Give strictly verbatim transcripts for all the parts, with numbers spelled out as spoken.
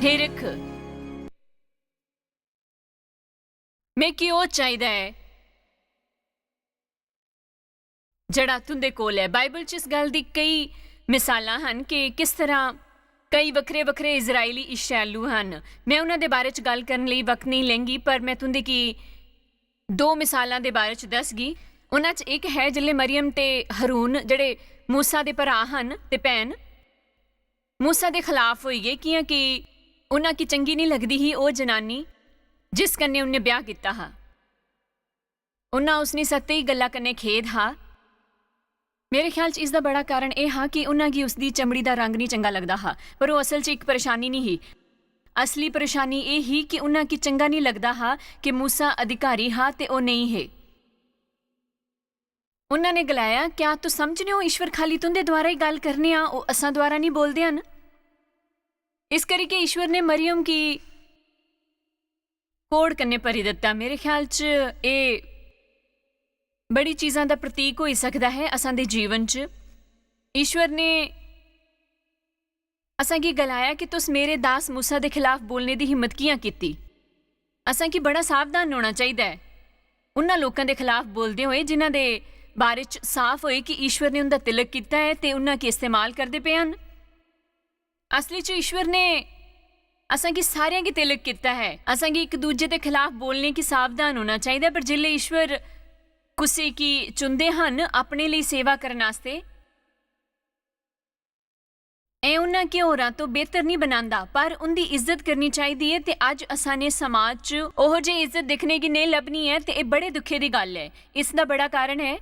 हिरख। मिगी ओह् चाहिदा ऐ जेह्ड़ा तुं'दे कोल ऐ। बाइबल च इस गल्ल दी केई मिसालां हन कि किस तरह केई बक्खरे-बक्खरे इस्राएली इश्यालू हन। में उन्हां दे बारे च गल्ल करन लेई वक्त नेईं लेंगी, पर में तुं'दे गी दो मिसालां दे बारे च दसगी। उन्हां च इक है जिसलै मरियम ते हारून, जेह्ड़े मूसा दे भ्राऽ हन ते भैन, मूसा दे खलाफ होई गे, कि'यां कि उन्हां गी चंगी नेईं लगदी ही ओह् जनानी जिस कन्नै उन्नै ब्याह कीता हा। उन्हां उसनी सत्ती गल्ला कन्नै खेद हा। मेरे ख्याल च इसदा बड़ा कारण एह् हा कि उन्हां गी उसदी चमड़ी दा रंग नेईं चंगा लगदा हा, पर ओह् असल च इक परेशानी नेईं ही। असली परेशानी एह् ही कि उन्हां गी चंगा नेईं लगदा हा कि मूसा अधिकारी हा ते ओह् नेईं हे। उन्हां ने गलाया, "क्या तुस समझने ओ, ईश्वर खाली तुं'दे द्वारा ही गल्ल करने आ, ओह् असां द्वारा नेईं बोलदे हन?" इस करी के ईश्वर ने मरियम गी कोढ़ कन्नै भरी दित्ता। मेरे ख्याल च एह् बड़ी चीजां दा प्रतीक होई सकदा ऐ असां दे जीवन च। ईश्वर ने असां गी गलाया कि तुस मेरे दास मूसा दे खिलाफ बोलने दी हिम्मत कि'यां कीती? असां गी बड़ा सावधान होना चाहिदा ऐ उन्हां लोकां दे खिलाफ बोलदे होए जिन्हां दे बारे च साफ होए कि ईश्वर ने उं'दा तिलक कीता ऐ ते उन्हां गी इस्तेमाल करदे पे हन। असली च ईश्वर ने असां गी सारेआं गी तिलक कीता ऐ। असां गी इक दूजे दे खिलाफ बोलने गी सावधान होना चाहिदा ऐ, पर जिसलै ईश्वर कुसै गी चुनदे हन अपने लेई सेवा करन आस्तै, एह् उन्हां गी होरां तो बेहतर नेईं बनांदा, पर उं'दी इज्जत करनी चाहिदी ऐ। ते अज्ज असां ने समाज च ओहो जेही इज्जत दिक्खने गी नेईं लभनी ऐ, ते एह् बड़े दुखे दी गल्ल ऐ। इस दा बड़ा कारण ऐ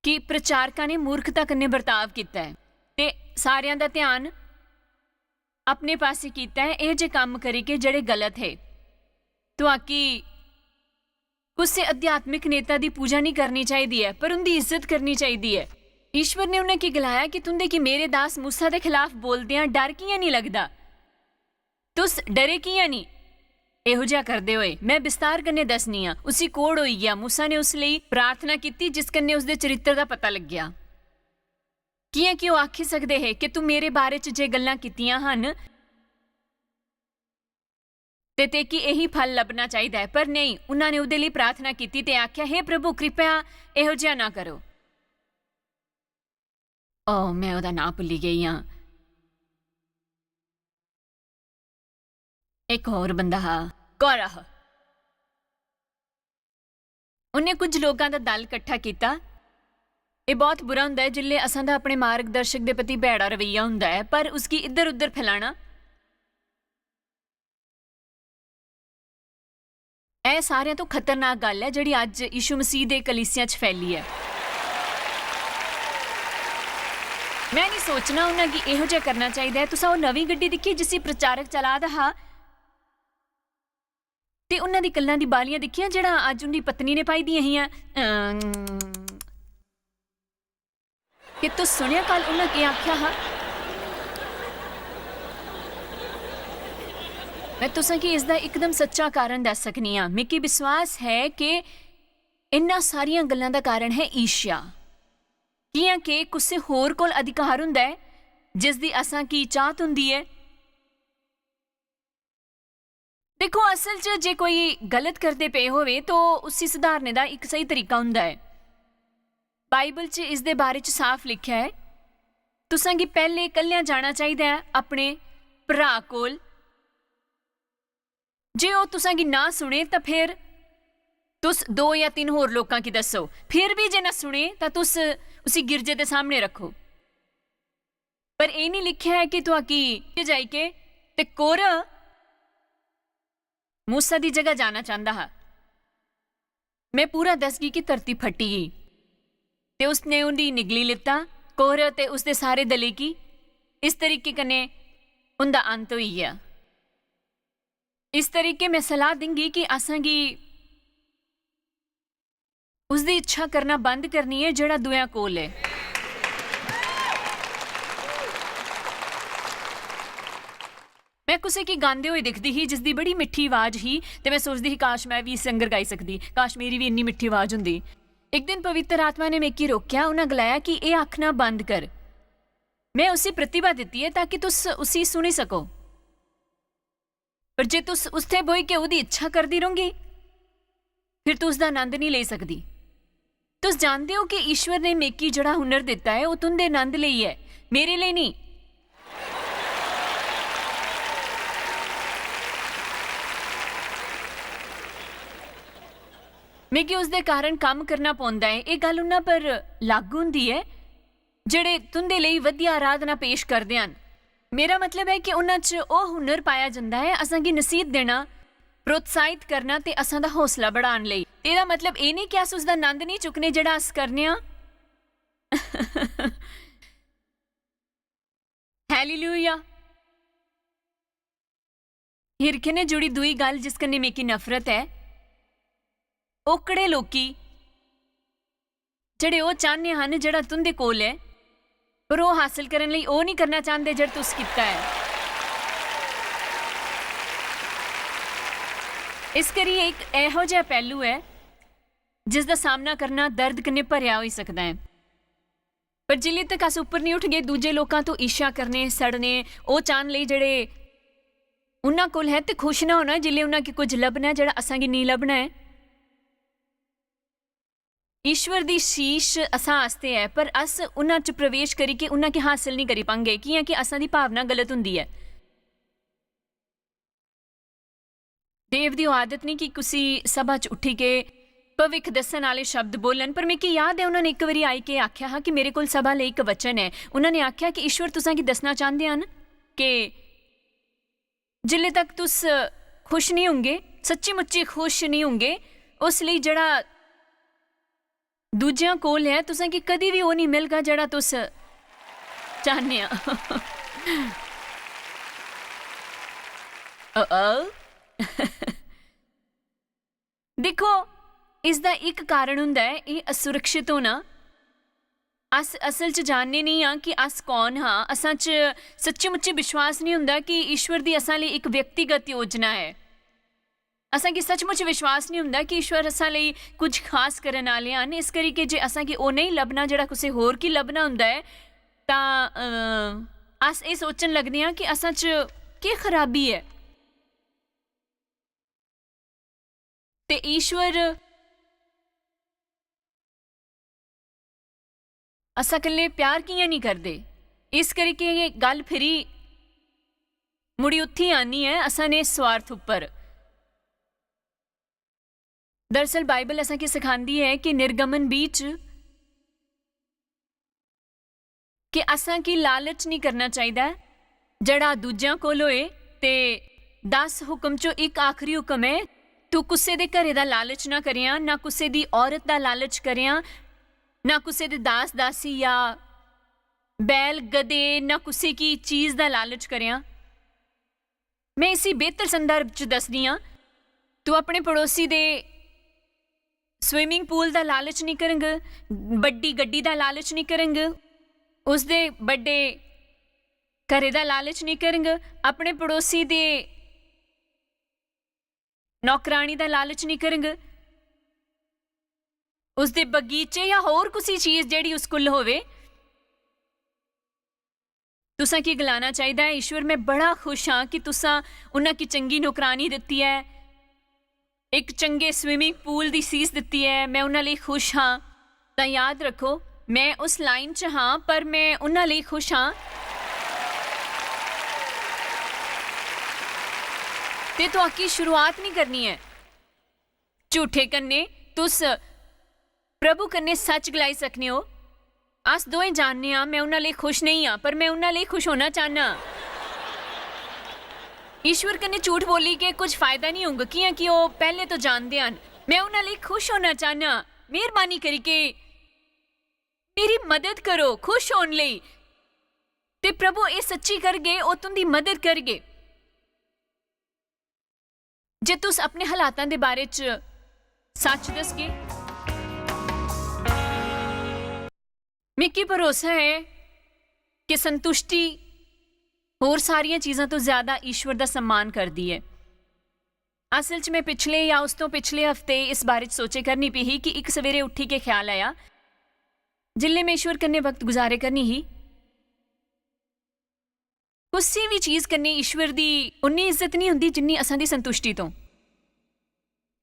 कि प्रचारकां ने मूर्खता कन्नै बर्ताव कीता ऐ ते सारेआं दा ध्यान अपने पासै कीता ऐ, एह् जे कम्म करी के जेह्ड़े गलत हे। तुआकी कुसै आध्यात्मिक नेता दी पूजा नेईं करनी चाहिदी ऐ, पर उं'दी इज्जत करनी चाहिदी ऐ। ईश्वर ने उ'नेंगी गलाया कि तुं'दे गी मेरे दास मूसा दे खलाफ बोलदेआं डर कि'यां नेईं लगदा? तुस डरे कि'यां नेईं? एहो जेहा करदे होए, में विस्तार कन्नै दस्सनी आं। उसी कोढ़ होई गेआ। मूसा ने उस लेई प्रार्थना कीती, जिस कन्नै उसदे चरित्र दा पता लग्गेआ। कि'यां कि ओह् आखी सकदे हे कि तूं मेरे बारे च जे गल्लां कीतियां हन, ते तेकी एही फल लब्भना चाहिदा ऐ, पर नेईं, उन्हां ने ओह्दे लेई प्रार्थना कीती ते आखेआ, "हे प्रभु, कृपया एहो जेहा ना करो।" ओ, में ओह्दा नांऽ भुल्ली गेई आं। इक होर बंदा हा, कोरह। उन्नै कुछ लोकां दा दल कट्ठा कीता। एह् बहुत बुरा होंदा ऐ जिसलै असां दा अपने मार्गदर्शक दे प्रति भैड़ा रवैया होंदा ऐ, पर उसगी इद्धर-उद्धर फैलाना। एह् सारेआं तो खतरनाक गल्ल ऐ जेह्ड़ी अज्ज यीशु मसीह दे कलीसियां च फैली ऐ। में निं सोचना उन्हां गी एहो जेहा करना चाहिदा ऐ। तुसां ओह् नमीं गड्डी दिक्खी जिसी प्रचारक चला दा हा? ते उन्हां दी कल्लां दी बालियां दिक्खियां जेह्ड़ा अज्ज उं'दी पत्नी ने पाई दियां हियां? अं, के तुस सुनेआ कल उन्हां केह् आखेआ हा? में तुसें गी इसदा इकदम सच्चा कारण दस्स सकनी आं। मिगी विश्वास है कि इन्ना सारियां गल्लां दा कारण है ईर्ष्या। कि'यां कि कुसै होर कोल अधिकार हुंदा ऐ, जिसदी असां गी चाह्त हुंदी ऐ। दिक्खो, असल च जे कोई गलत करदे पे होवे, तो उसी सुधारने दा इक स्हेई तरीका हुंदा ऐ। बाइबल च इसदे बारे च साफ लिखेआ ऐ, "तुसां गी पैह्ले कल्लेआं जाना चाहिदा ऐ अपने भ्राऽ कोल। जे ओह् तुसां गी ना सुने, तां फिर तुस दो जां तिन्न होर लोकां गी दस्सो। फिर बी जे ना सुने, तां तुस उसी गिरजे दे सामने रक्खो।" पर एह् निं लिखेआ ऐ कि तुआकी जाई के ते कोरह मूसा दी जगह जाना चांह्दा हा। में पूरा दसगी कि धरती फटी गेई ते उसने उं'दी निगली लित्ता। कोरह ते उसदे सारे दले गी इस तरीके कन्नै उं'दा अंत होई गेआ। इस तरीके में सलाह दिंगी कि असें गी उसदी इच्छा करना बंद करनी ऐ जेह्ड़ा दुएं कोल ऐ। में कुसै गी गांदे होए दिखदी ही जिसदी बड़ी मिट्ठी आवाज ही ते में सोचदी ही, "काश, में बी सिंगर गाई सकदी, काश, मेरी बी इन्नी मिट्ठी आवाज होंदी।" इक दिन पवित्र आत्मा ने मिगी रोकेआ, उन्हें गलाया कि एह् आखना बंद कर। में उसी प्रतिभा दित्ती ऐ ताकि तुस उसी सुनी सको। पर जे तुस उत्थै बोही के ओह्दी इच्छा करदी रौंह्गी, फिर तुस उसदा आनंद नहीं लेई सकदी। तुस जानदे ओ कि ईश्वर ने मिगी जेह्ड़ा हुनर दित्ता ऐ, ओह् तुं'दे आनंद लेई ऐ, मेरे लेई नेईं। मिगी उसदे कारण कम्म करना पौंदा ऐ। एह् गल्ल उन्ना पर लागू होंदी ऐ जेह्ड़े तुं'दे लेई बधिया आराधना पेश करदे हन। मेरा मतलब ऐ कि उन्हां च ओह् हुनर पाया जंदा ऐ असां गी नसीहत देना, प्रोत्साहित करना ते असां दा हौसला बढ़ान लेई। ते एह्दा मतलब एह् नेईं कि अस उसदा नंद नेईं चुकने जेह्ड़ा अस करने आं। हालेलूया। हिरखै ने जुड़ी दूई गल्ल जिस कन्नै मिगी नफरत ऐ, ओकड़े लोकी जेह्ड़े ओह् चाह्ने हन जेह्ड़ा तुं'दे कोल ऐ, पर ओह् हासल करन लेई ओह् निं करना चांह्दे जेह्ड़ा तुस कीता ऐ। इस करियै इक एहो जेहा पैह्लू ऐ जिस दा सामना करना दर्द कन्नै भरेआ होई सकदा ऐ। पर जिल्लै तक अस उप्पर निं उठगे, दूजे लोकां तो ईर्ष्या करने, सड़ने, ओह् चाह्न लेई जेह्ड़े उन्हां कोल है ते खुश ना होना जिल्लै उन्हां गी कुछ लब्भना ऐ जेह्ड़ा असां गी नेईं लब्भना ऐ। ईश्वर दी शीश असां आस्तै ऐ, पर अस उन्हां च प्रवेश करी के उन्हां गी हासल निं करी पांगे, कि'यां कि असां दी भावना गलत हुंदी ऐ। देव दी ओह् आदत निं कि कुसी सभा च उठी के भविख दस्सन आह्ले शब्द बोलन, पर मिगी याद ऐ उन्होंने इक बारी आई के आखेआ हा कि मेरे कोल सभा लेई इक वचन ऐ। उन्होंने आखेआ कि ईश्वर तुसां गी दस्सना चांह्दे हन कि जिल्ले तक तुस खुश निं होंगे, सच्ची मुच्ची खुश निं होंगे, उस लेई जेह्ड़ा दूजियां कोल ऐ, तुसें गी कदी बी ओह् निं मिलगा जेह्ड़ा तुस चाह्ने आ। Uh-oh। दिक्खो, इसदा इक कारण होंदा ऐ, एह् असुरक्षित होना। अस असल च जानने नेईं आं कि अस कौन हां। असां च सच्ची मुच्ची विश्वास निं होंदा कि ईश्वर दी असां लेई इक व्यक्तिगत योजना ऐ। असां गी सचमुच विश्वास निं होंदा कि ईश्वर असां लेई कुछ खास करन आह्ले हन। इस करी के जे असां गी ओह् नेईं लब्भना जेह्ड़ा कुसै होर गी लब्भना होंदा ऐ, तां, अ, अस एह् सोचन लगदे आं कि असां च केह् खराबी ऐ। ते ईश्वर असां कन्नै प्यार कि'यां निं करदे? इस करी के एह् गल्ल फिरी मुड़ी उत्थी आनी ऐ, असां ने स्वार्थ उप्पर। दरअसल बाइबल असां गी सखांदी ऐ कि निर्गमन बीह च कि असां गी लालच निं करना चाहिदा ऐ, जेह्ड़ा दूजेआं कोल होए। ते दस हुकम चों इक आखरी हुकम ऐ, "तू कुसै दे घरै दा लालच ना करेआं, ना कुसै दी औरत दा लालच करेआं, ना कुसै दे दास-दासी या बैल, गधे, ना कुसै की चीज दा लालच करेआं।" में इसी बेहतर संदर्भ च दसदी आं। तू अपने पड़ोसी दे स्विमिंग पूल दा लालच निं करंग, बड्डी गड्डी दा लालच निं करंग, उसदे बड्डे घरै दा लालच निं करंग, अपने पड़ोसी दे नौकरानी दा लालच निं करंग, उसदे बगीचे या होर कुसी चीज जेह्ड़ी उस कोल होवे। तुसां की गलाना चाहिदा ऐ, "ईश्वर, में बड़ा खुश हां कि तुसां उन्हां की चंगी नौकरानी दित्ती ऐ, इक चंगे स्विमिंग पूल दी सीस दित्ती ऐ, में उन्हां लेई खुश हां।" तां याद रक्खो, में उस लाइन च हां, पर में उन्हां लेई खुश हां। ते तुआकी शुरुआत निं करनी ऐ झूठे कन्नै। तुस प्रभु कन्नै सच गलाई सकने ओ, "अस दोएं जानने आं, में उन्हां लेई खुश नेईं आं, पर में उन्हां लेई खुश होना चाह्न्नां।" ईश्वर कन्नै झूठ बोली के कुछ फायदा निं होंग, कि'यां कि ओह् पैह्लें तो जानदे हन। "में उन्हां लेई खुश होना चाह्न्नां, मेहरबानी करी के मेरी मदद करो खुश होन लेई।" ते प्रभु एह् सच्ची करगे, ओह् तुं'दी मदद करगे। जे तुस अपने हालातां दे बारे च सच दसगे, मिगी भरोसा ऐ कि संतुष्टि होर सारियां चीजां तो ज्यादा ईश्वर दा सम्मान करदी ऐ। असल च में पिछले या उस तो पिछले हफ्ते इस बारे च सोचे करनी पी ही कि इक सवेरे उठी के ख्याल आया, जिल्ले में ईश्वर कन्नै वक्त गुजारे करनी ही, कुसै बी चीज कन्नै ईश्वर दी उन्नी इज्जत निं होंदी जिन्नी असां दी संतुश्टी तो।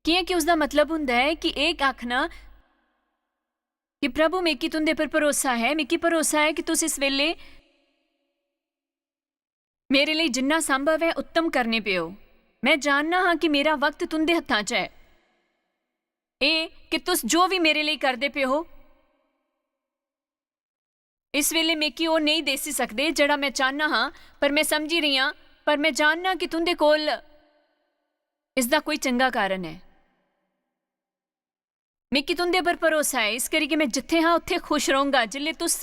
कि'यां कि उसदा मतलब होंदा ऐ कि एह् आखना कि प्रभु, मिगी तुं'दे पर भरोसा ऐ, मिगी भरोसा ऐ कि तुस इस बेल्लै मेरे लेई जिन्ना संभव ऐ उत्तम करने पे ओ। में जानना हां कि मेरा वक्त तुं'दे हत्थां च ऐ। एह् कि तुस जो बी मेरे लेई करदे पे ओ, इस बेल्लै मिगी ओह् नेईं देसी सकदे जेह्ड़ा में चाह्न्ना हां, पर में समझी रही आं, पर में जानना कि तुं'दे कोल इसदा कोई चंगा कारण ऐ। मिगी तुं'दे पर भरोसा ऐ, इस करियै में जित्थै हां उत्थै खुश रौह्गा जिसलै तुस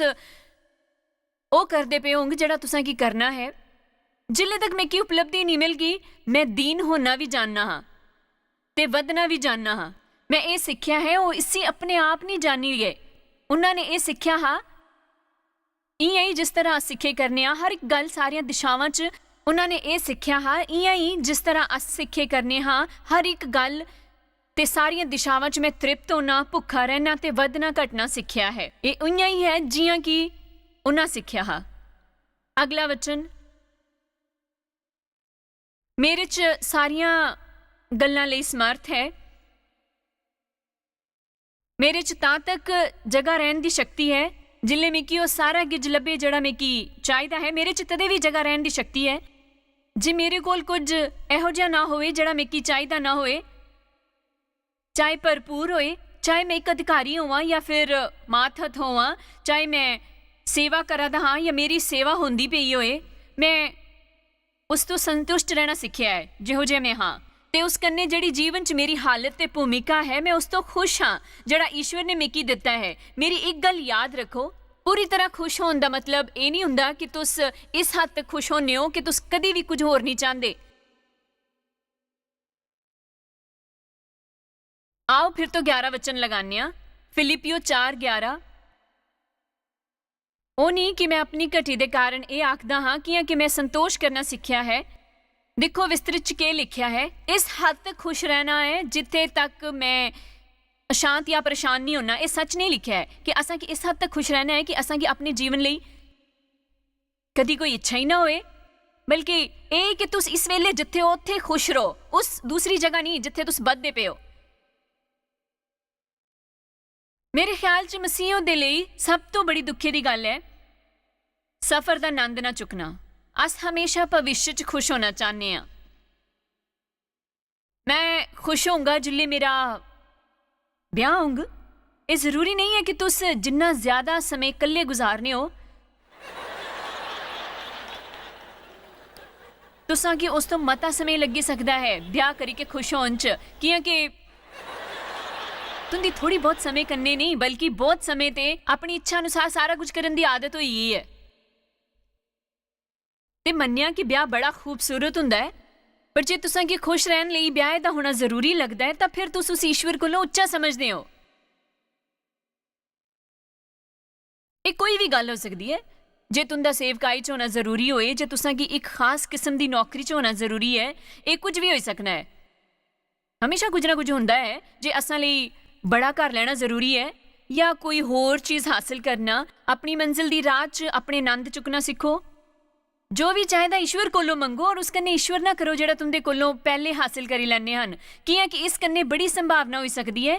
ओह् करदे पे होंग जेह्ड़ा तुसें गी करना ऐ। जिसलै तक मिगी उपलब्धि नेईं मिलगी, में दीन होना बी जानना हां ते बधना बी जानना हां। में एह् सिक्खेआ ऐ, ओह् इसी अपने आप नेईं जानी गए। उन्होंने एह् सिक्खेआ हा, इ'यां ई जिस तरह अस सिक्खे करने आं, हर इक गल्ल सारियां दिशावां च उन्होंने एह् सिक्खेआ हा, इ'यां ई जिस तरह अस सिक्खे करने हां, हर इक गल्ल ते सारियां दिशावां च में तृप्त होना, भुक्खा रहना ते बधना घटना सिक्खेआ ऐ। एह् उ'यां ई ऐ जि'यां कि उन्ना सिक्खेआ हा। अगला वचन, मेरे च सारियां गल्लां लेई समर्थ ऐ। मेरे च तां तक जगह रैह्न दी शक्ति ऐ, जिसलै मिगी ओह् सारा किश लब्भे जेह्ड़ा मिगी चाहिदा ऐ। मेरे च तदे बी जगह रैह्न दी शक्ति ऐ जे मेरे कोल कुछ एहो जेहा ना होए जेह्ड़ा मिगी चाहिदा ना होए, चाहे भरपूर होए, चाहे में इक अधिकारी होवां या फिर मातहत होवां, चाहे में सेवा करा दा हां या मेरी सेवा होंदी पेई होए, में उस तो संतुष्ट रहना सिक्खेआ ऐ जेहो जे में हां। ते उस कन्नै जेह्ड़ी जीवन च मेरी हालत ते भूमिका ऐ, में उस तो खुश हां जेह्ड़ा ईश्वर ने मिगी दित्ता ऐ। मेरी इक गल्ल याद रक्खो, पूरी तरह खुश होन दा मतलब एह् निं होंदा कि तुस इस हद तक खुश होने ओ कि तुस कदी बी कुछ होर निं चांह्दे। आओ फिर तो ग्यारह वचन लगाने आं। फिलिपियो चार ग्यारह। ओह् निं कि में अपनी घटी दे कारण एह् आखदा हां, कि'यां कि में संतोष करना सिक्खेआ ऐ। दिक्खो, विस्तृत च केह् लिखेआ ऐ, इस हद तक खुश रहना ऐ जित्थे तक में अशांत या परेशान निं होना। एह् सच नेईं लिखेआ ऐ कि असां गी इस हद तक खुश रहना ऐ कि असां गी अपने जीवन लेई कदी कोई इच्छा ही ना होए, बल्कि एह् कि तुस इस वेले जित्थे ओ, उत्थे खुश रहो, उस दूसरी जगह नेईं जित्थे तुस बधदे पे ओ। मेरे ख्याल च मसीह होंदे लेई सब तो बड़ी दुखे दी गल्ल ऐ सफर दा नंद ना चुकना। अस हमेशा भविष्य च खुश होना चाहन्ने आं। मैं खुश होऊंगा जिल्ले मेरा ब्याह होंग। एह् जरूरी नेईं ऐ कि तुस जिन्ना ज्यादा समें कल्ले गुजारने ओ, तुसां गी उस तो मता समें लग्गी सकदा ऐ ब्याह करियै खुश होन च, कि'यां कि तुंदी थोड़ी बहुत समें कन्नै नेईं, बल्कि बहुत समें ते अपनी इच्छा अनुसार सारा कुछ करन दी आदत होई गेई ऐ। ते मन्नेआ कि ब्याह बड़ा खूबसूरत हुंदा ऐ, पर जे तुसां गी खुश रैहन लेई ब्याह दा होना जरूरी लगदा ऐ, तां फिर तुस उस ईश्वर कोलों उच्चा समझदे ओ। एह् कोई बी गल्ल होई सकदी ऐ। जे तुंदा सेवकाई च होना जरूरी होए, जे तुसां गी इक खास किस्म दी नौकरी च होना जरूरी ऐ, एह् कुछ बी होई सकना ऐ। हमेशा कुछ ना कुछ होंदा ऐ। जे असां लेई बड़ा घर लैना जरूरी ऐ, या कोई होर चीज हासल करना, अपनी मंजिल दी राह च अपने नंद चुक्कना सिक्खो। जो बी चाहिदा ईश्वर कोलों मंगो, और उस कन्नै ईश्वर ना करो जेह्ड़ा तुंदे कोलों पैह्ले हासल करी लैने हन, कि'यां कि इस कन्नै बड़ी संभावना होई सकदी ऐ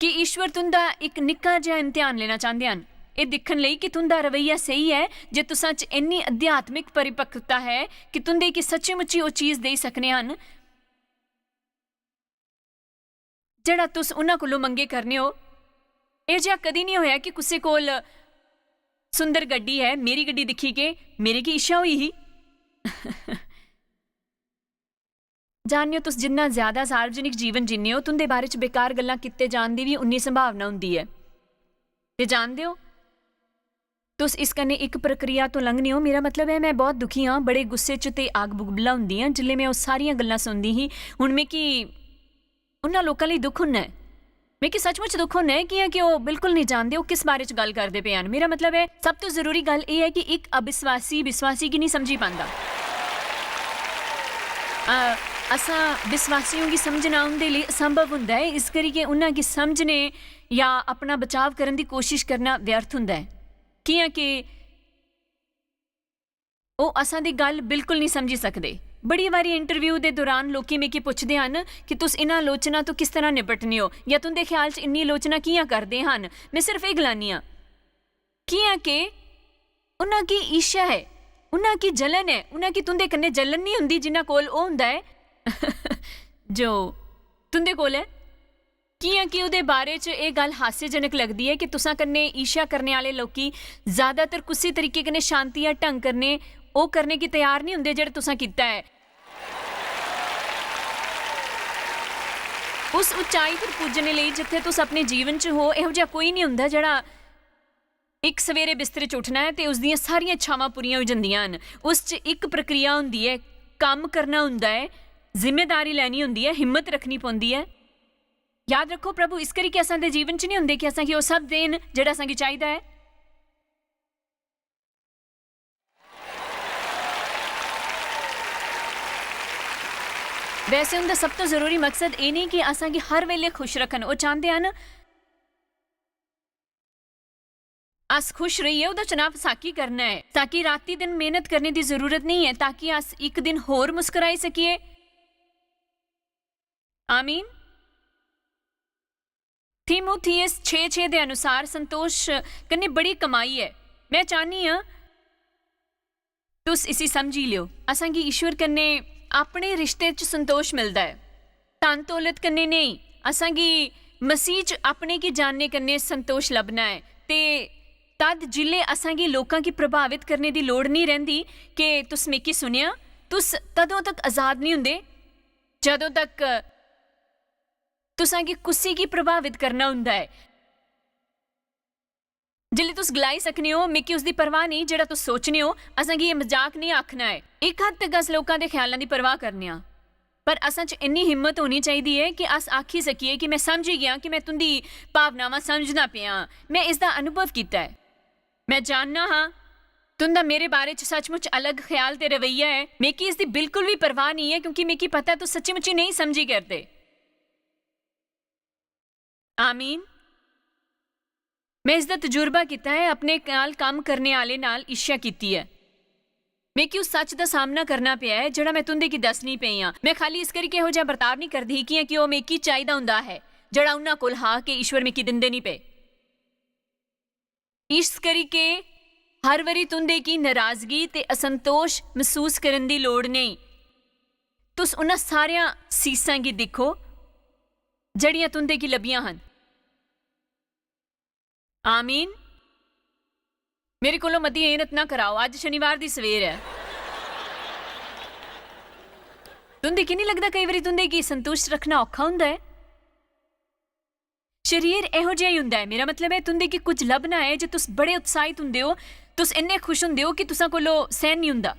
कि ईश्वर तुंदा इक निक्का जेहा इम्तिहान लेना चांह्दे हन, एह् दिक्खन लेई कि तुंदा रवैया स्हेई ऐ, जे तुसां च इन्नी आध्यात्मिक परिपक्वता ऐ कि तुंदे गी सच्ची-मुच्ची ओह् चीज देई सकने हन जेह्ड़ा तुस उन्हां कोलों मंगे करने ओ। एह् जेहा कदी निं होया कि कुसै कोल सुंदर गड्डी ऐ, मेरी गड्डी दिक्खी के मेरे गी इच्छा होई ही। जानने ओ, तुस जिन्ना ज्यादा सार्वजनिक जीवन जीने ओ, तुंदे बारे च बेकार गल्लां कीते जान दी बी उन्नी संभावना होंदी ऐ। ते जानदे ओ, तुस इस कन्नै इक प्रक्रिया तो लंघने ओ। मेरा मतलब ऐ, मैं बहुत दुखी आं, बड़े गुस्से च ते आग बुगबला होंदी आं जिल्लै मैं ओह् सारियां गल्लां सुनदी ही। हुन मिगी उन्हां लोकां लेई दुख होना ऐ। मिगी सचमुच दुख होना ऐ, कि'यां कि ओह् बिल्कुल निं जानदे ओह् किस बारे च गल्ल करदे पे हन। मेरा मतलब ऐ, सब तो जरूरी गल्ल एह् ऐ कि इक अविश्वासी विश्वासी गी निं समझी पांदा। अ, असां विश्वासियों गी समझना उं'दे लेई असंभव हुंदा ऐ, इस करियै उन्हां गी समझने या अपना बचाव करन दी कोशिश करना व्यर्थ हुंदा ऐ। कि'यां के ओह् असां दी गल्ल बिल्कुल निं समझी सकदे। बड़ी बारी इंटरव्यू दे दौरान लोकी मिगी पुछदे हन कि तुस इ'नें आलोचना तो किस तरह निपटने ओ, या तुं'दे ख्याल च इन्नी आलोचना कि'यां करदे हन? में सिर्फ एह् गलानी आं, कि'यां के उन्हां गी ईर्ष्या ऐ, उन्हां गी जलन ऐ, उन्हां गी तुं'दे कन्नै जलन निं होंदी जिन्ना कोल ओह् होंदा ऐ जो तुं'दे कोल ऐ। कि'यां कि ओह्दे बारे च एह् गल्ल हास्यजनक लगदी ऐ कि तुसां कन्नै ईर्ष्या करने आह्ले लोकी ज्यादातर कुसै तरीके कन्नै शांति या ढंग कन्नै ओह् करने गी त्यार निं होंदे जेह्ड़ा तुसां कीता ऐ। उस उचाई पर पुज्जने लेई जित्थै तुस अपने जीवन च हो, एहो जेहा कोई निं होंदा जेह्ड़ा इक सवेरे बिस्तरे च उठना ऐ ते उसदियां सारियां इच्छावां पूरियां होई जंदियां न। उस च इक प्रक्रिया होंदी ऐ, कम्म करना होंदा ऐ, जिम्मेदारी लैनी होंदी ऐ, हिम्मत रक्खनी पौंदी ऐ। याद रक्खो, प्रभु इस करी कि असां दे जीवन च निं होंदे कि असां गी ओह् सब देन जेह्ड़ा असां गी चाहिदा ऐ। वैसे उं'दा सब तो जरूरी मकसद एह् नेईं कि असां गी हर बेल्लै खुश रक्खन। ओह् चांह्दे हन अस खुश रहियै ओह्दा चुनाव साकी करना ऐ, ताकि राती दिन मेहनत करने दी जरूरत नेईं ऐ, ताकि अस इक दिन होर मुस्कराई सकिए। आमीन। थीमुथियुस छे छे दे अनुसार संतोष कन्नै बड़ी कमाई ऐ। में चाह्न्नी आं तुस इसी समझी लियो। असां गी ईश्वर कन्नै अपने रिश्ते च संतोष मिलदा ऐ, धन दौलत कन्नै नेईं। असां गी मसीह च अपने गी जानने कन्नै संतोष लभना ऐ। ते तद जिसलै असां गी लोकां गी प्रभावित करने दी लोड़ निं रैंह्दी कि तुस मिगी सुनेआ, तुस तदों तक आजाद निं होंदे जदों तक तुसां गी कुसै गी प्रभावित करना होंदा ऐ। जिसलै तुस गलाई सकने ओ, "मिगी उसदी परवाह नेईं जेह्ड़ा तुस सोचने ओ," असां गी एह् मजाक नेईं आखना ऐ। इक हद तक अस लोकां दे ख्यालां दी परवाह करने आं, पर असां च इन्नी हिम्मत होनी चाहिदी ऐ कि अस आखी सकिए कि, "में समझी गेआ कि में तुं'दी भावनावां समझदा पेआ आं, में इसदा अनुभव कीता ऐ।" में जानना हा, तुं'दा मेरे बारे च सचमुच अलग ख्याल ते रवैया ऐ। मिगी इसदी बिल्कुल बी परवाह नेईं ऐ, क्योंकि मिगी पता ऐ तुस सच्ची-मुच्ची नेईं समझी करदे। आमीन। में इसदा तजुर्बा कीता ऐ, अपने नाल कम्म करने आह्ले नाल ईर्ष्या कीती ऐ। मिगी उस सच्च दा सामना करना पेआ ऐ, जेह्ड़ा में तुं'दे गी दस्सनी पेई आं। में खाल्ली इस करी किहो जेहा बर्ताव नेईं करदी ही, कि'यां कि ओह् मिगी चाहिदा होंदा ऐ, जेह्ड़ा उन्हां कोल हा, कि ईश्वर मिगी दिंदे नेईं पे। इस करी के हर बारी तुं'दे गी नराजगी ते असंतोष मसूस करन दी लोड़ नेईं। तुस उन्हां सारियां सीसां गी दिक्खो, जेह्ड़ियां तुं'दे गी लब्भियां हन। आमीन। मेरे कोलों मती मेहनत ना कराओ, अज्ज शनिवार दी सवेर ऐ। तुं'दे की निं लगदा केई बारी तुं'दे गी संतुश्ट रक्खना औखा होंदा ऐ? शरीर एहो जेहा ही होंदा ऐ। मेरा मतलब ऐ, तुं'दे गी कुछ लब्भना ऐ जे तुस बड़े उत्साहित होंदे ओ, तुस इन्ने खुश होंदे ओ कि तुसां कोलों सैह्न निं होंदा।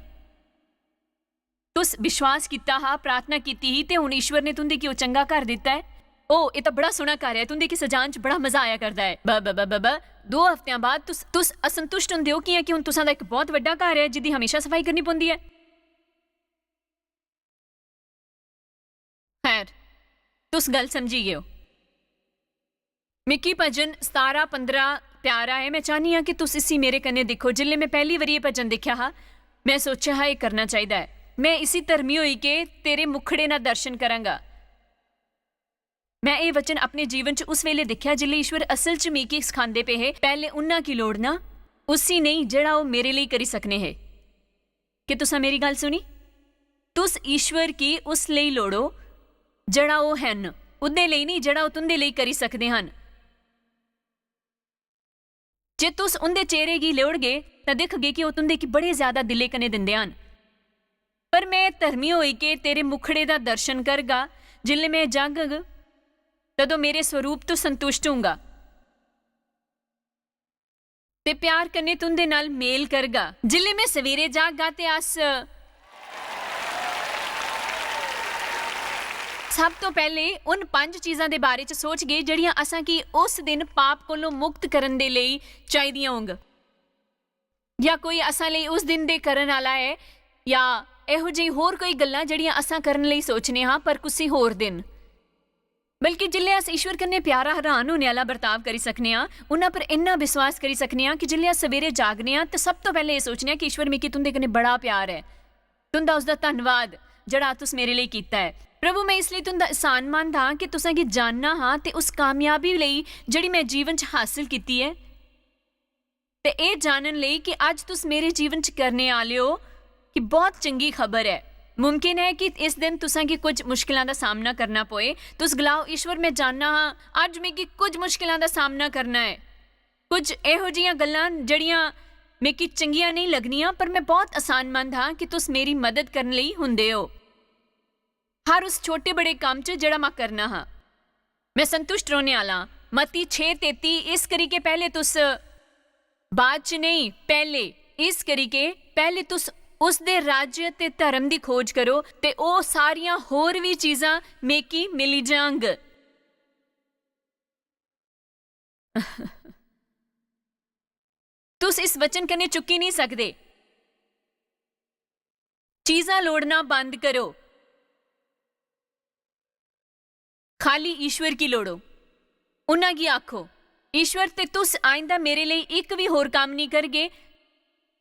तुस विश्वास कीता हा, प्रार्थना कीती ही, ते हुन ईश्वर ने तुं'दे गी ओह् चंगा घर दित्ता ऐ। ओ, एह् तां बड़ा सोह्ना घर ऐ, तुं'दे गी सजान च बड़ा मजा आया करदा ऐ। ब, ब, ब, ब, ब, दो हफ्तेआं बाद तुस, तुस असंतुश्ट होंदे ओ, कि'यां कि हुन तुसां दा इक बहुत बड्डा घर ऐ, जिदी हमेशा सफाई करनी पौंदी ऐ। खैर, तुस गल्ल समझी गे ओ। मिगी भजन सतारां पंदरां प्यारा ऐ। में चाह्न्नी आं कि तुस इसी मेरे कन्नै दिक्खो। जिसलै में पैह्ली बारी एह् भजन दिक्खेआ हा, में सोचेआ हा, "एह् करना चाहिदा ऐ। में इसी धर्मी होई के तेरे मुखड़े ना दर्शन करांगा।" में एह् वचन अपने जीवन च उस बेल्लै दिक्खेआ, जिसलै ईश्वर असल च मिगी सखांदे पे हे, "पैह्लें उन्ना गी लोड़ना, उसी नेईं, जेह्ड़ा ओह् मेरे लेई करी सकने हे।" के तुसां मेरी गल्ल सुनी? तुस ईश्वर गी उस लेई लोड़ो, जेह्ड़ा ओह् हन, उं'दे लेई नेईं, जेह्ड़ा ओह् तुं'दे लेई करी सकदे हन। जे तुस उं'दे चेहरे गी लेओड़गे, तां दिखगे कि ओह् तुं'दे गी बड़े ज्यादा दिलै कन्नै दिंदे हन। पर में धर्मी होई के तेरे मुखड़े दा दर्शन करगा। जिसलै में जागग, तदों मेरे स्वरूप तो संतुष्ट होऊंगा ते प्यार कन्नै तुं'दे नाल मेल करगा। जिसलै में सवेरे जागगा ते अस सब तो पैह्लें उन पंज चीजां दे बारे च सोचगे जेह्ड़ियां असां गी उस दिन पाप कोलों मुक्त करन दे लेई चाहिदियां होंग। या कोई असां लेई उस दिन दे करन आह्ला ऐ, या एहो जेही होर कोई गल्लां जेह्ड़ियां असां करन लेई सोचने हां, पर कुसी होर दिन। बल्कि जिसलै अस ईश्वर कन्नै प्यारा, हैरान होने आह्ला बर्ताव करी सकने आं, उन्ना पर इन्ना विश्वास करी सकने आं कि जिसलै अस सवेरे जागने आं ते सब तो पैह्लें एह् सोचने आं कि ईश्वर, मिगी तुं'दे कन्नै बड़ा प्यार ऐ, तुं'दा उसदा धन्नवाद जेह्ड़ा तुस मेरे लेई कीता ऐ। प्रभु, में इसलेई तुं'दा एहसानमंद आं कि तुसें गी जानना हा ते उस कामयाबी लेई जेह्ड़ी में जीवन च हासल कीती ऐ। ते एह् जानन लेई कि अज्ज तुस मेरे जीवन च करने आह्ले ओ, कि बहुत चंगी खबर ऐ। मुमकिन ऐ कि इस दिन तुसें गी कुछ मुश्किलां दा सामना करना पवै। तुस गलाओ, "ईश्वर, में जानना हा, अज्ज मिगी कुछ मुश्किलां दा सामना करना ऐ। कुछ एहो जिहियां गल्लां न जेह्ड़ियां मिगी चंगियां नेईं लगनियां, पर में बहुत एहसानमंद हा कि तुस मेरी मदद करने लेई हुंदे ओ। हर उस छोटे बड़े कम्म च जेह्ड़ा में करना हा।" में संतुष्ट रौह्ने आह्ला आं। मत्ती छे तेती, इस करी के पैह्ले तुस, बाद च नेईं, पैह्ले, इस करी के पैह्ले तुस उसदे राज्य ते धर्म दी खोज करो, ते ओह् सारियां होर बी चीजां मिगी मिली जांग। तुस इस वचन कन्नै चुक्की नेईं सकदे। चीजां लोड़ना बंद करो। खाली ईश्वर गी लोड़ो। उन्ना गी आखो, "ईश्वर, ते तुस आइंदा मेरे लेई इक बी होर कम्म नेईं करगे।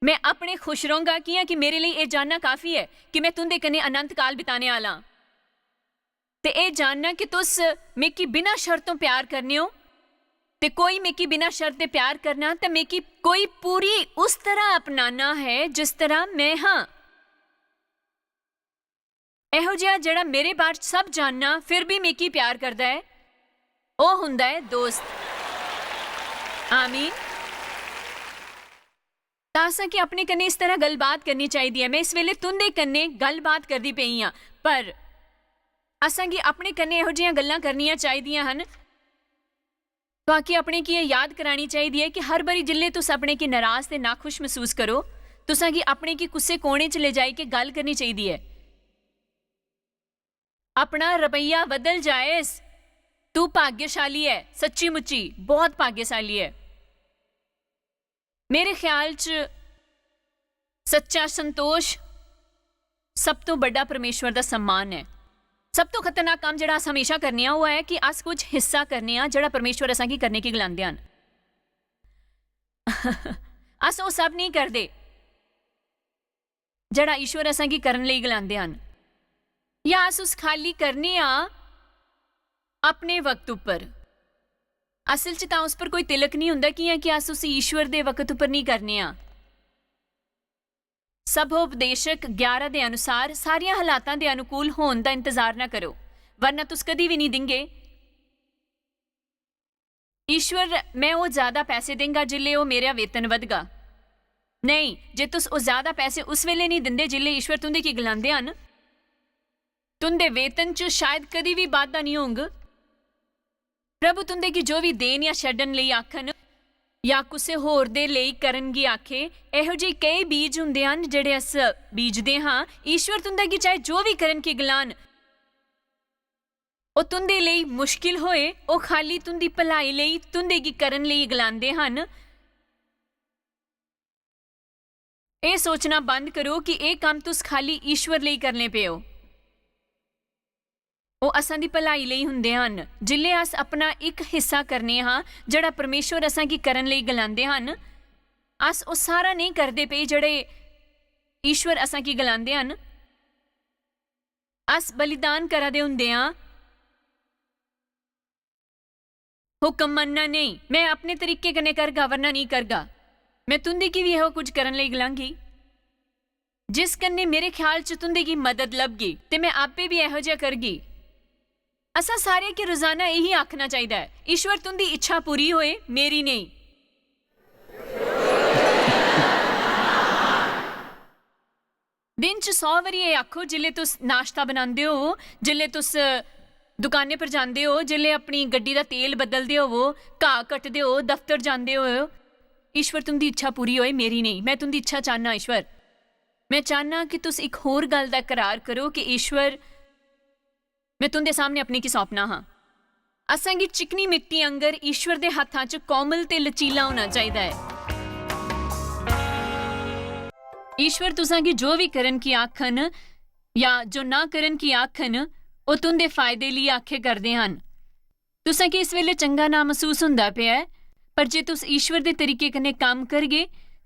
में अपने खुश रौंह्गा, कि'यां कि मेरे लेई एह् जानना काफी ऐ कि में तुं'दे कन्नै अनंत काल बिताने आह्ला आं। ते एह् जानना कि तुस मिगी बिना शर्तों प्यार करने ओ, ते कोई मिगी बिना शर्त दे प्यार करना, ते मिगी कोई पूरी उस तरह अपनाना है जिस तरह में हां।" एहो जेहा जेह्ड़ा मेरे बारे च सब जानना, फिर बी मिगी प्यार करदा ऐ, ओह् हुंदा ऐ दोस्त। आमीन। तां असें गी अपने कन्नै इस तरह गल्लबात करनी चाहिदी ऐ। में इस बेल्लै तुं'दे कन्नै गल्लबात करदी पेई आं, पर असें गी अपने कन्नै एहो जेहियां गल्लां करनियां चाहिदियां हन। तुआं गी अपने गी एह् याद करानी चाहिदी ऐ कि हर बारी जिसलै तुस अपने गी नराज ते नाखुश मसूस करो, तुसां गी अपने गी कुसै कोने च लेई जाइयै गल्ल करनी चाहिदी ऐ। अपना रवैया बदल जाए। तू भाग्यशाली ऐ, सच्ची मुच्ची बहुत भाग्यशाली ऐ। मेरे ख्याल च सच्चा संतोष सब तो बड्डा परमेश्वर दा सम्मान ऐ। सब तो खतरनाक कम्म जेह्ड़ा अस हमेशा करने आं, ओह् ऐ कि अस कुछ हिस्सा करने आं जेह्ड़ा परमेश्वर असें गी करने गी गलांदे हन। अस ओह् सब नेईं करदे जेह्ड़ा ईश्वर असें गी करन लेई गलांदे हन, या अस उस खाली करने आं अपने वक्त उप्पर। असल च तां उस पर कोई तिलक नेईं होंदा, कि'यां कि अस उसी ईश्वर दे वक्त उप्पर नेईं करने आं। सभोपदेशक ग्यारह दे अनुसार, सारियां हालातां दे अनुकूल होन दा इंतजार ना करो, वरना तुस कदी बी नेईं दिंगे। "ईश्वर, में ओह् ज्यादा पैसे देंगा जिसलै ओह् मेरा वेतन बधगा।" नेईं, जे तुस ओह् ज्यादा पैसे उस वेले नेईं दिंदे जिसलै ईश्वर तुं'दे गी गलांदे हन, तुं'दे वेतन च शायद कदी बी बाद्धा नेईं होंग। प्रभु तुं'दे गी जो बी देन या छड्डन लेई आखन, या कुसै होर दे लेई करन गी आखे, एहो जेही केई बीज हुंदे हन जेह्ड़े अस बीजदे हां। ईश्वर तुं'दे गी चाहे जो बी करन गी गलान, ओह् तुं'दे लेई मुश्किल होए, ओह् खाली तुं'दी भलाई लेई, तुं'दे गी करन लेई गलांदे हन। एह् सोचना बंद करो कि एह् कम्म तुस खाली ईश्वर लेई करने पे ओ। ओह् असां दी भलाई लेई हुंदे हन। जिसलै अस अपना इक हिस्सा करने हां, जेह्ड़ा परमेश्वर असां गी करन लेई गलांदे हन, अस ओह् सारा नेईं करदे पे जेह्ड़े ईश्वर असां गी गलांदे हन। अस बलिदान करा दे हुंदे आं, हुक्म मन्नना नेईं। "में अपने तरीके कन्नै करगा, वरना नेईं करगा।" में तुं'दी गी बी एहो कुछ करन लेई गलांगी, जिस कन्नै मेरे ख्याल च तुं'दी गी मदद लभगी, ते में आपे बी एहो जेहा करगी। असां सारे गी रोजाना एही आखना चाहिदा ऐ, "ईश्वर, तुं'दी इच्छा पूरी होए, मेरी नेईं।" दिन च सौ बारी एह् आखो, जिसलै तुस नाश्ता बनांदे हो, जिसलै तुस दुकानें पर जांदे हो, जिसलै अपनी गड्डी दा तेल बदलदे होवो, घाऽ कटदे हो, दफ्तर जांदे हो, "ईश्वर, तुं'दी इच्छा पूरी होए, मेरी नेईं। में तुं'दी इच्छा चाह्न्नां, ईश्वर।" में चाह्न्नां कि तुस इक होर गल्ल दा करार करो कि, "ईश्वर, में तुं'दे सामनै अपने गी सौंपना हां।" असें गी चिकनी मिट्टी आंगर ईश्वर दे हत्थां च कोमल ते लचीला होना चाहिदा ऐ। ईश्वर तुसां गी जो बी करन की आखन या जो ना करन की आखन, ओह् तुं'दे फायदे लेई आखे करदे हन। तुसें गी इस बेल्लै चंगा ना मसूस होंदा पेआ ऐ, पर जे तुस ईश्वर दे तरीके कन्नै कम्म करगे,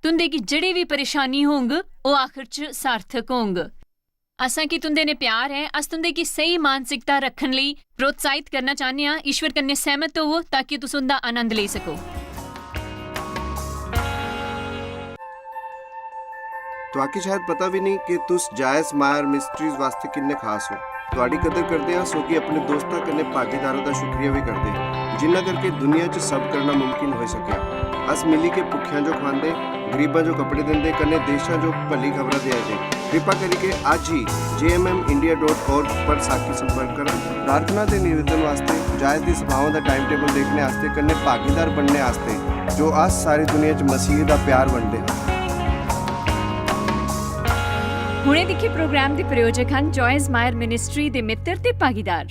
तुं'दे गी जेह्ड़ी बी परेशानी होंग, ओह् आखर च सार्थक होंग। असें गी तुं'दे ने प्यार ऐ। अस तुं'दे गी स्हेई मानसिकता रक्खन लेई प्रोत्साहित करना चाह्न्ने आं। ईश्वर कन्नै सैह्मत होवो ताकि तुस उं'दा आनंद लेई सको। तुआकी शायद पता भी नहीं कि तुस जायज मायर मिस्ट्रीज वास्ते किन्ने खास हो। तुआडी कदर करदे आं, सोगी अपने दोस्तां कन्नै भागीदारां दा शुक्रिया भी करदे, जिन्ना करके दुनिया च सब करना मुमकिन होई सकेआ। अस मिली के भुक्खेआं जो खवांदे, गरीबां जो कपड़े दिंदे, कन्नै देशां जो भली खबरां देआ दे। कृपा करिके अज्ज ही J M M India dot org पर साकी संपर्क करन। प्रार्थना ते निवेदन वास्ते, जायज दी सभाओं दा टाइम टेबल देखने आस्ते, कन्नै भागीदार बनने आस्ते, जो अस सारी दुनिया च मसीह दा प्यार बंडदे हां। हुणे दिक्खे प्रोग्राम दे प्रायोजक हन जॉयस मायर मिनिस्ट्री दे मित्र ते भागीदार।